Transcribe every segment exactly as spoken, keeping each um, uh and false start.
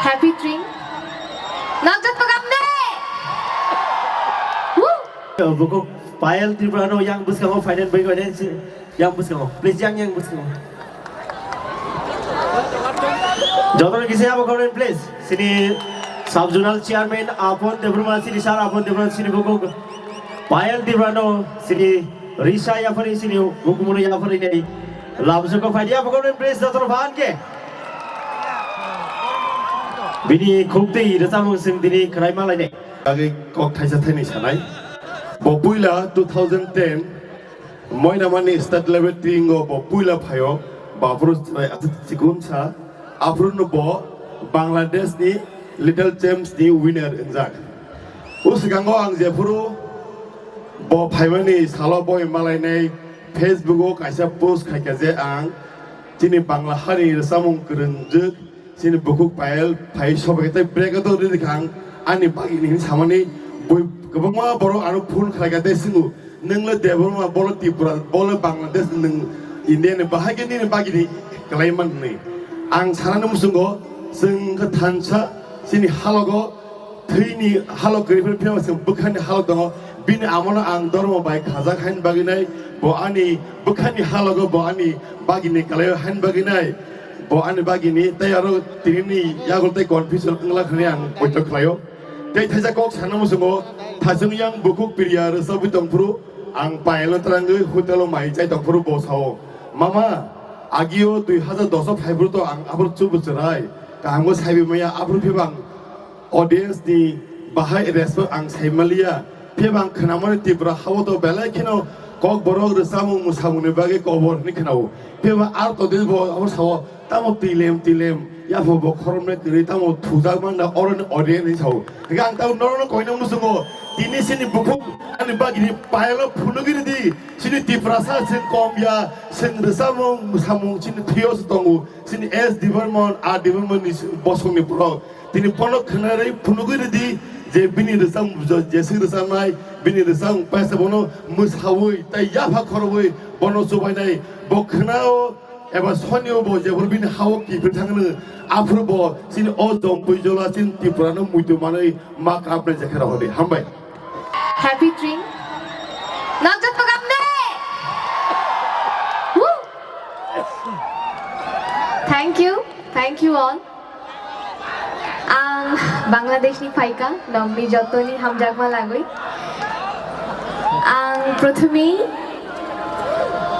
Happy Tring. Nokjak pagam de. Woo! Buko Payal Tripura no yang bwskango finance bai finance yang bwskango. Please yang yang bwskango. Jotono kisa abo comment please. Sini sub zonal chairman Apon Debbarma sini sir Apon Debbarma sini buko Payal Tripura no sini Risa yaphari sini bukumuni yaphari nei. Lamsuko phaidi abo comment please jotono phan ke. Bini khuk tei rwchapmung chwng tini khwnai ma lainai. Bagwi kok thaisa thainwi sanai. Bo puila two thousand ten Moinamani state level tringo bo puila phaio. Baphuru chwrai aswk chikun sa. Aphuru no bo Bangladesh ni Little Champs ni winner wngjak. O swkango ang jephuru bo phaimani salo boi malainai Facebook o kaisa post khaikha je ang chini Bangla hani rwchapmung kwrwngjwk chini bukhuk Payal phai sobai tei break o rwdi kha ang ani bagini hinwi samani bui kwbangma borok ano phone khlaikha tei swngo, "Nwng le Debbarma, bo le Tripura, bo le Bangladesh, nwng India ni, bahai khe nini bagini kwlai man hwnwi?" Ang sanani muchungo chwng khe thansa chini halogo thwini halok kwrwi phano phiya chwng bwkhani halok tongo. Bini amono ang dormo bai khajak haini bagwi nai, bo ani bwkhani halogo bo ani bagini kwlaio haini bagwi nai, bo ani bagini tei aro tinini yago tei confusion wngla hwnwi ang poito khlaio. Tei thaisa kok sana muchungo, thachung yang bukhuk Priya rwchapwi tongphuru, ang Payalno twrangwi hotelo mai chai tongphuru bo sao, "Mama, agio dui hazar dos o phaiphuru to ang aphuru chubu chwrai, kahamgo saibi maya aphuru phibang." Audience ni bahai respect ang saimaliya. Phiya ba ang khwnamani Tripura hao to belai kheno Kokborok rwchapmung mwsamungni bagwi kobor hwnwi khwnao. Phiya ba aro to bo abo sao tamo twilem twilem yapha bo khoroknwi kwrwi tamo thujak manda oroni audience ni sao. Hingke ang tamo norokno koina muchungo tini chini bukhuk ani bagini Payalo phunugwi rwdi chini Tiprasa chwng kom ya chwng rwchapmung mwsamung chini thwio se tongo chini S Debbarma R Debbarma ni bosongni borok. Tini bono khwnarwi phunugwi rwdi je bini rwchap-, je-, jeswk rwchapnai, bini rwchapmung paisa bono mwsawi tei yapha khorogwi bono chubainai. Bo khwnao eba sonio bo jeboro bini hao kiphil thangno, aphuru bo chini o Dombui Jola chini Tripura no muitu manwi ma kapnai je khe rohordi. Hambai. Happy Tring. Nokjak pagam de. Woo! Thank you. Thank you all. Ang Bangladesh ni phaikha, nokni jotoni hamjakma lagwi. Ang prothomei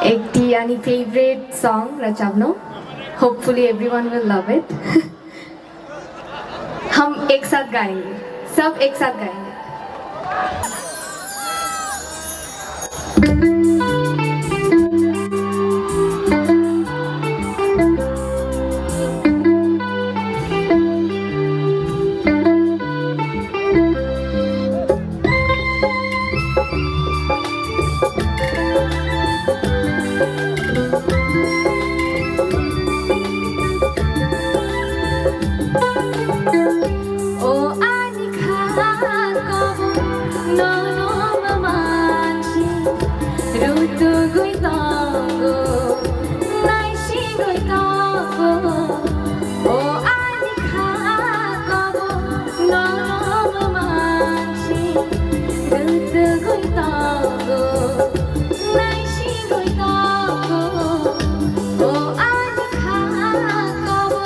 ekti ani favorite song rachapno. Hopefully everyone will love it. हम एक साथ गाएंगे, सब एक साथ गाएंगे। O ani kha kobo nono mansi rutugwi tongo, naisingwi tongo. O ani kha kobo nono mansi rutugwi tongo, naisingwi tongo. O ani kha kobo.